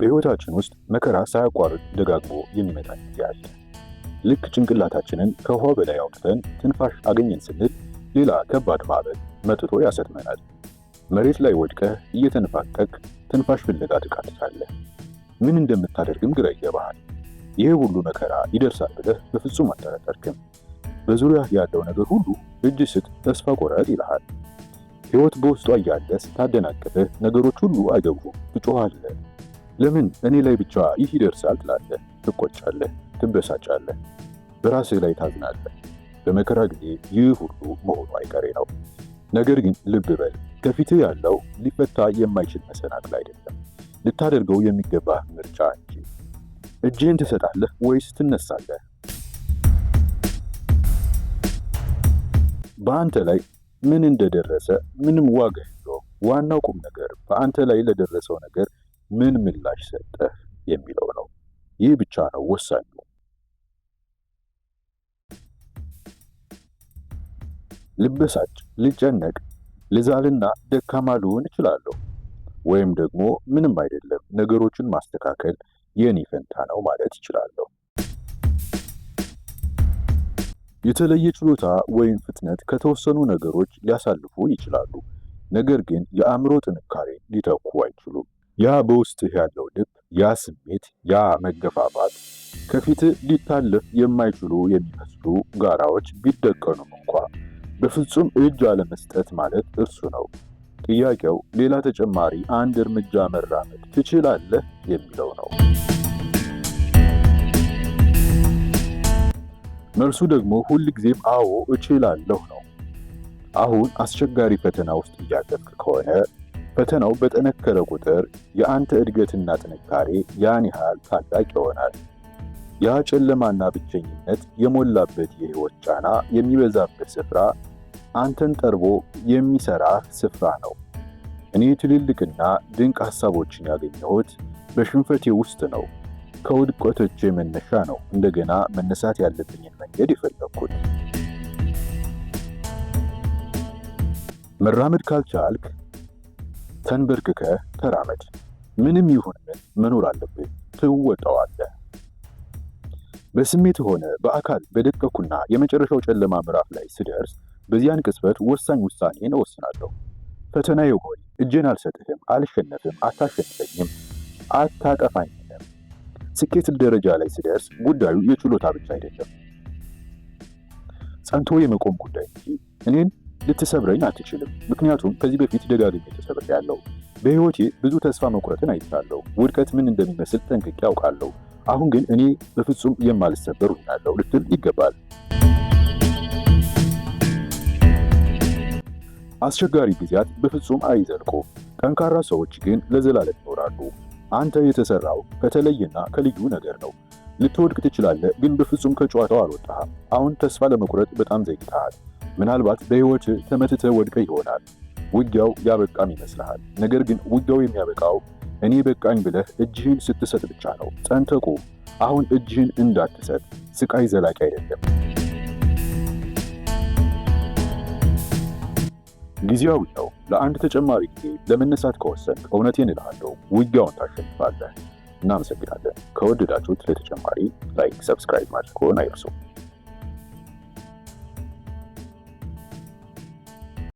በሕይወታችን ውስጥ መከራ ሳያቋርጥ ደጋግሞ የሚመጣ ጊዜ አለ። ልክ ጭንቅላታችንን ከውሃው በላይ አውጥተን ትንፋሽ አገኘን ስንል ሌላ ከባድ ማዕበል መጥቶ ያሰጥመናል። መሬት ላይ ወድቀህ እየተንፋቀቅ ትንፋሽ ፍለጋ ትቃትታለህ። ምን እንደምታደርግም ግራ ይገባሃል። ይህ ሁሉ መከራ ይደርሳል ብለህ በፍጹም አልጠረጠርክም። በዙሪያህ ያለው ነገር ሁሉ እጅ ስጥ፣ ተስፋ ቆረጥ ይልሃል። ሕይወት በውስጧ እያለ ስታደናቅፍህ ነገሮች ሁሉ አይገቡም። ትጮኻለህ። ለምን እኔ ላይ ብቻ ይህ ይደርሳል ትላለህ። ትቆጫለህ፣ ትበሳጫለህ፣ በራስህ ላይ ታዝናለህ። በመከራ ጊዜ ይህ ሁሉ መሆኑ አይቀሬ ነው። ነገር ግን ልብ በል፣ ከፊትህ ያለው ሊፈታ የማይችል መሰናክል አይደለም፣ ልታደርገው የሚገባህ ምርጫ እንጂ። እጅህን ትሰጣለህ ወይስ ትነሳለህ? በአንተ ላይ ምን እንደደረሰ ምንም ዋጋ የለውም። ዋናው ቁም ነገር በአንተ ላይ ለደረሰው ነገር ምን ምላሽ ሰጠህ የሚለው ነው። ይህ ብቻ ነው ወሳኙ። ልበሳጭ፣ ልጨነቅ፣ ልዛልና ደካማ ልሆን እችላለሁ። ወይም ደግሞ ምንም አይደለም፣ ነገሮችን ማስተካከል የኔ ፈንታ ነው ማለት እችላለሁ። የተለየ ችሎታ ወይም ፍጥነት ከተወሰኑ ነገሮች ሊያሳልፉ ይችላሉ፣ ነገር ግን የአእምሮ ጥንካሬ ሊተኩ አይችሉም። ያ በውስጥህ ያለው ልብ፣ ያ ስሜት፣ ያ መገፋፋት ከፊት ሊታለፍ የማይችሉ የሚመስሉ ጋራዎች ቢደቀኑም እንኳ በፍጹም እጅ አለመስጠት ማለት እርሱ ነው። ጥያቄው ሌላ ተጨማሪ አንድ እርምጃ መራመድ ትችላለህ የሚለው ነው። መልሱ ደግሞ ሁልጊዜም አዎ እችላለሁ ነው። አሁን አስቸጋሪ ፈተና ውስጥ እያለፍክ ከሆነ ፈተናው በጠነከረ ቁጥር የአንተ እድገትና ጥንካሬ ያን ያህል ታላቅ ይሆናል። ያ ጨለማና ብቸኝነት የሞላበት የህይወት ጫና የሚበዛበት ስፍራ አንተን ጠርቦ የሚሰራህ ስፍራ ነው። እኔ ትልልቅና ድንቅ ሐሳቦችን ያገኘሁት በሽንፈቴ ውስጥ ነው። ከውድቀቶቼ መነሻ ነው እንደገና መነሳት ያለብኝን መንገድ የፈለግኩት። መራመድ ካልቻልክ ተንበርክከህ ተራመድ። ምንም ይሁን ምን መኖር አለብህ፣ ትወጣዋለህ። በስሜት ሆነ በአካል በደቀኩና የመጨረሻው ጨለማ ምዕራፍ ላይ ስደርስ በዚያን ቅጽበት ወሳኝ ውሳኔን እወስናለሁ። ፈተናዬ ሆይ እጄን አልሰጥህም፣ አልሸነፍም፣ አታሸንፈኝም፣ አታጠፋኝም። ስኬት ደረጃ ላይ ስደርስ ጉዳዩ የችሎታ ብቻ አይደለም፣ ጸንቶ የመቆም ጉዳይ እንጂ። እኔን ልትሰብረኝ አትችልም። ምክንያቱም ከዚህ በፊት ደጋግሜ ተሰብሬያለሁ። በሕይወቴ ብዙ ተስፋ መቁረጥን አይቻለሁ። ውድቀት ምን እንደሚመስል ጠንቅቄ አውቃለሁ። አሁን ግን እኔ በፍጹም የማልሰበር ሆኛለሁ ልትል ይገባል። አስቸጋሪ ጊዜያት በፍጹም አይዘልቁም። ጠንካራ ሰዎች ግን ለዘላለም ይኖራሉ። አንተ የተሰራው ከተለየና ከልዩ ነገር ነው። ልትወድቅ ትችላለህ፣ ግን በፍጹም ከጨዋታው አልወጣህም። አሁን ተስፋ ለመቁረጥ በጣም ዘግይተሃል። ምናልባት በሕይወት ተመትተህ ወድቀህ ይሆናል። ውጊያው ያበቃም ይመስልሃል። ነገር ግን ውጊያው የሚያበቃው እኔ በቃኝ ብለህ እጅህን ስትሰጥ ብቻ ነው። ጸንተህ ቁም። አሁን እጅህን እንዳትሰጥ። ስቃይ ዘላቂ አይደለም፣ ጊዜያዊ ነው። ለአንድ ተጨማሪ ጊዜ ለመነሳት ከወሰንክ እውነቴን እልሃለሁ ውጊያውን ታሸንፋለህ። እናመሰግናለን። ከወደዳችሁት ለተጨማሪ like፣ subscribe ማድረግዎን አይርሱ።